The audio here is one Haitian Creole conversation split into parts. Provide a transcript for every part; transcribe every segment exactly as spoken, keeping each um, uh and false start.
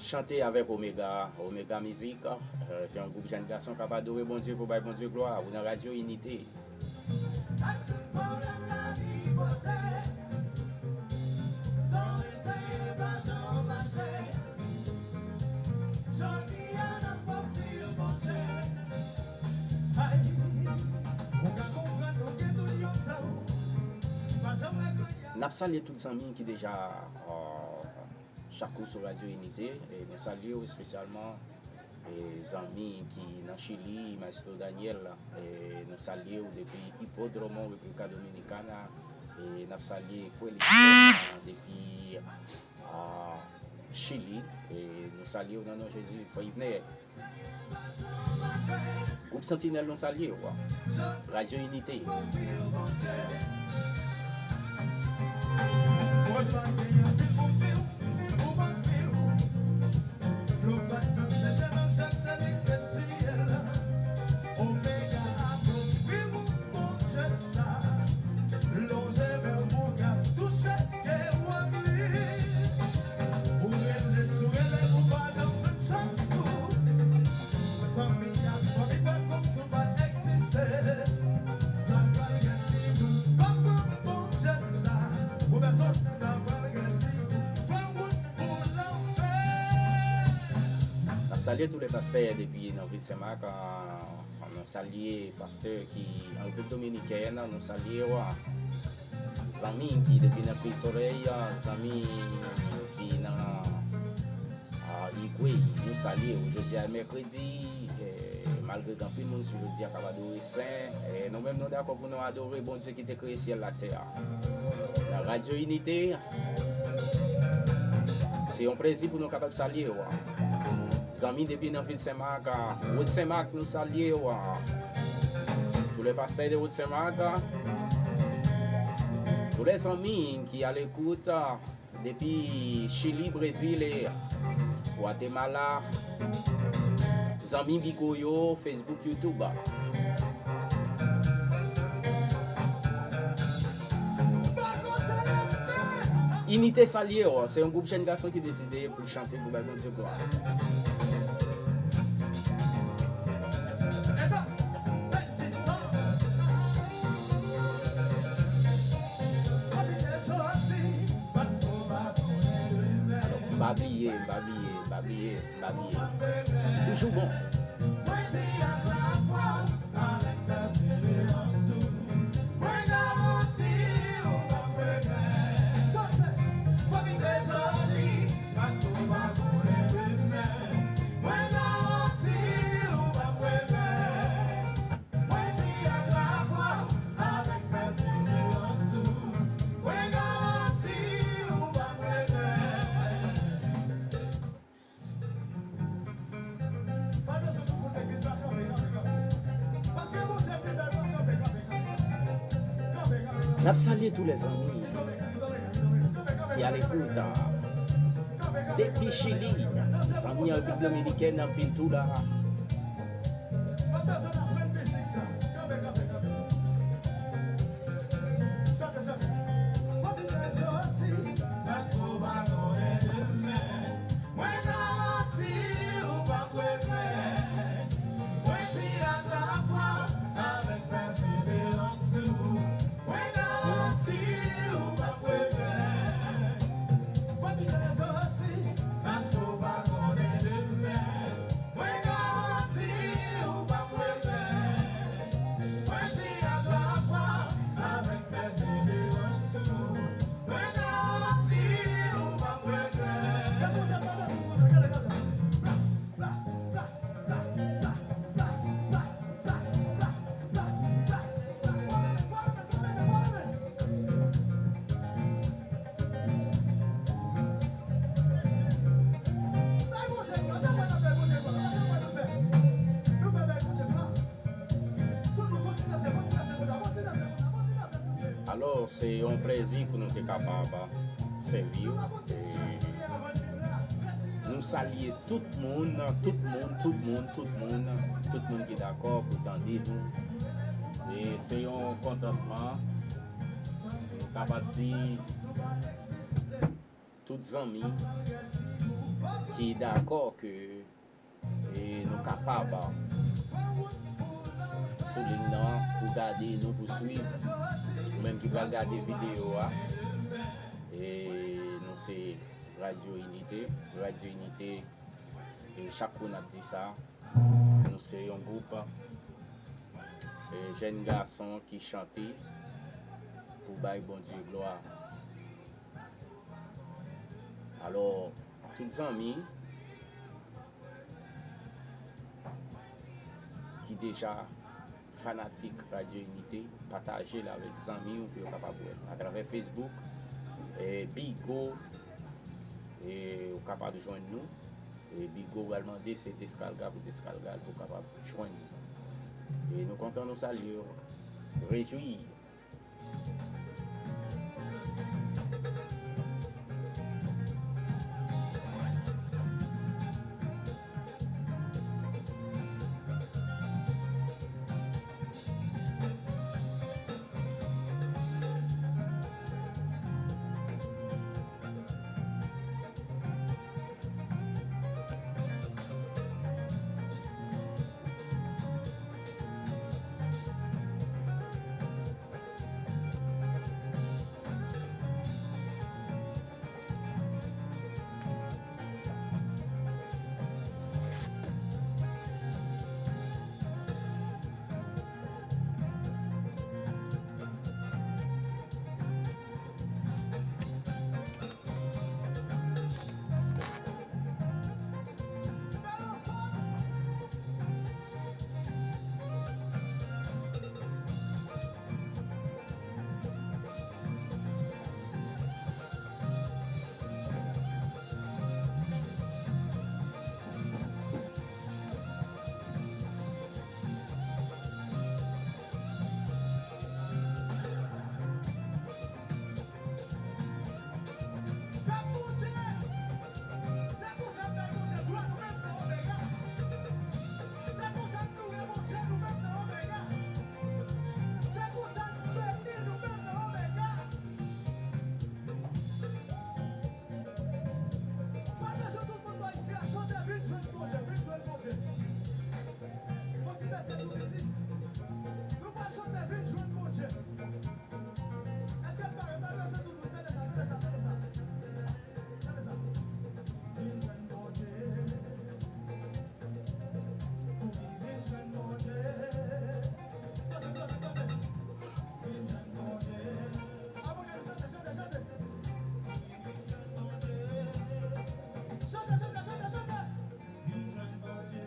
Chante avèk Omega, Omega Mizik, euh, se yon gwoup jèn gason k ap adore Bondye pou bay Bondye glwa. Ou nan Radyo Inite. Ak tout pwoblèm lavi pote, sa w eseye pa janm mache. Jodi a n ap ofri w Bondye. Ay, ou ka konprann nou gen tout yon tan. Pa janm regle. N ap salye tout zanmi ki deja, euh, chak kou sou Radyo Inite. E nou salye w espesyalman, e zanmi ki nan Chili, Maestro Daniel, e nou salye w depi Hipódromo, República Dominicana, e n ap salye Kweli depi, ah, Chili, e nou salye w nan non Jezi, frè Yvner. Gwoup Santinèl, nou salye w. Radyo Inite. N ap salye tout lè pastè depi nan vil Senmak, ah, nou salye pastè ki an Repiblik Dominikèn, nou salye w. Zanmi ki depi nan Kriz Solèy, zanmi ki nan, ah, Igwe, nou salye w. Jodi a mèkredi, eh, malgre gen anpil moun sou jodi a k ap adore sen, eh, nou menm nou dakò pou nou adore Bondye ki te kreye syèl la tè a. Nan Radyo Inite, se yon plezi pou nou kapab salye w. Zanmi depi nan vil Senmak, wout Senmak, nou salye w. Tous les pasteurs de wout Senmak, tous les amis qui à l'écoute, depi Chili, Brezil e Gwatemala, zanmi Bigo yo, Facebook, YouTube. Inite salye w, se yon gwoup jèn gason ki deside pou l chante pou bay Bondye glwa. Pa bliye, pa bliye, pa bliye. Toujou bon. Mwen di ak lafwa, avèk pèseverans ou, mwen garanti ou p ap regrèt. Chante, pwofite jodi, paske ou pa konnen demen. Mwen garanti ou p ap regrèt. Mwen di ak lafwa, avèk pèseverans ou, mwen garanti ou p ap regrèt. Pa bezwen tout moun legliz la kanpe, kanpe, kanpe. Paske Bondye pi bèl, kanpe, kanpe, kanpe. Kanpe, kanpe, kanpe. N ap salye tous les amis ki à l'écoute. Depi Chili, zanmi an Repiblik Dominikèn, anpil tou la. Mwen garanti ou p ap regrèt. Mwen di ak lafwa, avèk pèseverans ou, mwen garanti ou p ap regrèt. Pwofite jodi, paske ou pa konnen demen. Mwen garanti ou p ap regrèt. Mwen di ak lafwa, avèk pèseverans ou, mwen garanti ou p ap regrèt. Gade Bondye, gade Bondye, gade, gade. Pla, pla, pla. Alò, se yon plezi pou nou te kapab sèvi w. E, Nou salye tout moun, tout moun, tout moun, tout moun, tout moun ki dakò pou tande nou. E se yon kontantman, nou kapab di, tout zanmi ki dakò ke e nou kapab sou liy nan pou gade nou, pou swiv. Ou menm ki pral gade videyo a, e nou se Radyo Inite. Radyo Inite, e chak kou n ap di sa, nou se yon gwoup, e jèn gason ki chante pou bay Bondye glwa. Alò, tout zanmi ki deja fanatik Radyo Inite, pataje l avèk zanmi w pou yo kapab wè n atravè Facebook, e Bigo, e ou kapab jwenn nou. E Bigo pral mande se deskalga pou deskalga l pou kapab jwenn nou. E nou kontan, nou salye w. Rejwi! Pa bezwen tout moun bò isi a, chante, vin jwenn Bondye, vin jwenn Bondye. Fò ti bese tou piti. Nou pral chante, vin jwenn Bondye. Èske n pare? Pa bezwen tout moun, tande sa, tande sa, tande sa. Tande sa. Vin jwenn Bondye. Kouri vin jwenn Bondye. Tande, tande, tande. Vin jwenn Bondye. Abone, chante, chante, chante. Kouri vin jwenn Bondye. Chante, chante, chante, chante. Vin jwenn Bondye.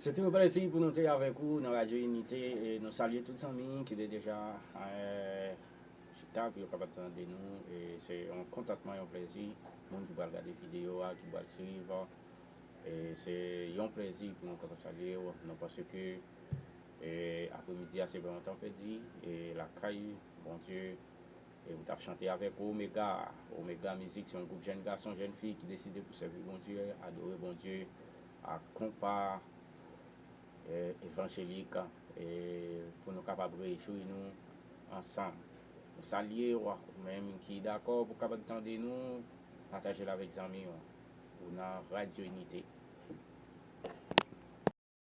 Se te yon plezi pou nou te avèk ou nan Radyo Inite. E nou salye tout zanmi ki te deja eh, chita pou yo kapab tande nou. E se yon kontantman, yon plezi. Moun ki pral gade videyo a, ki pral swiv, e se yon plezi pou nou kapab salye w. Nou panse ke e apremidi a se pa yon tan pèdi. E lakay Bondye, e ou t ap chante avèk Omega. Omega Mizik se yon gwoup jèn gason, jèn fi ki deside pou sèvi Bondye, adore Bondye ak konpa eh, evanjelik, eh, pou nou kapab rejwi nou ansanm. Nou salye w, ou menm ki dakò pou kapab tande nou, pataje l avèk zanmi w. Ou nan Radyo Inite.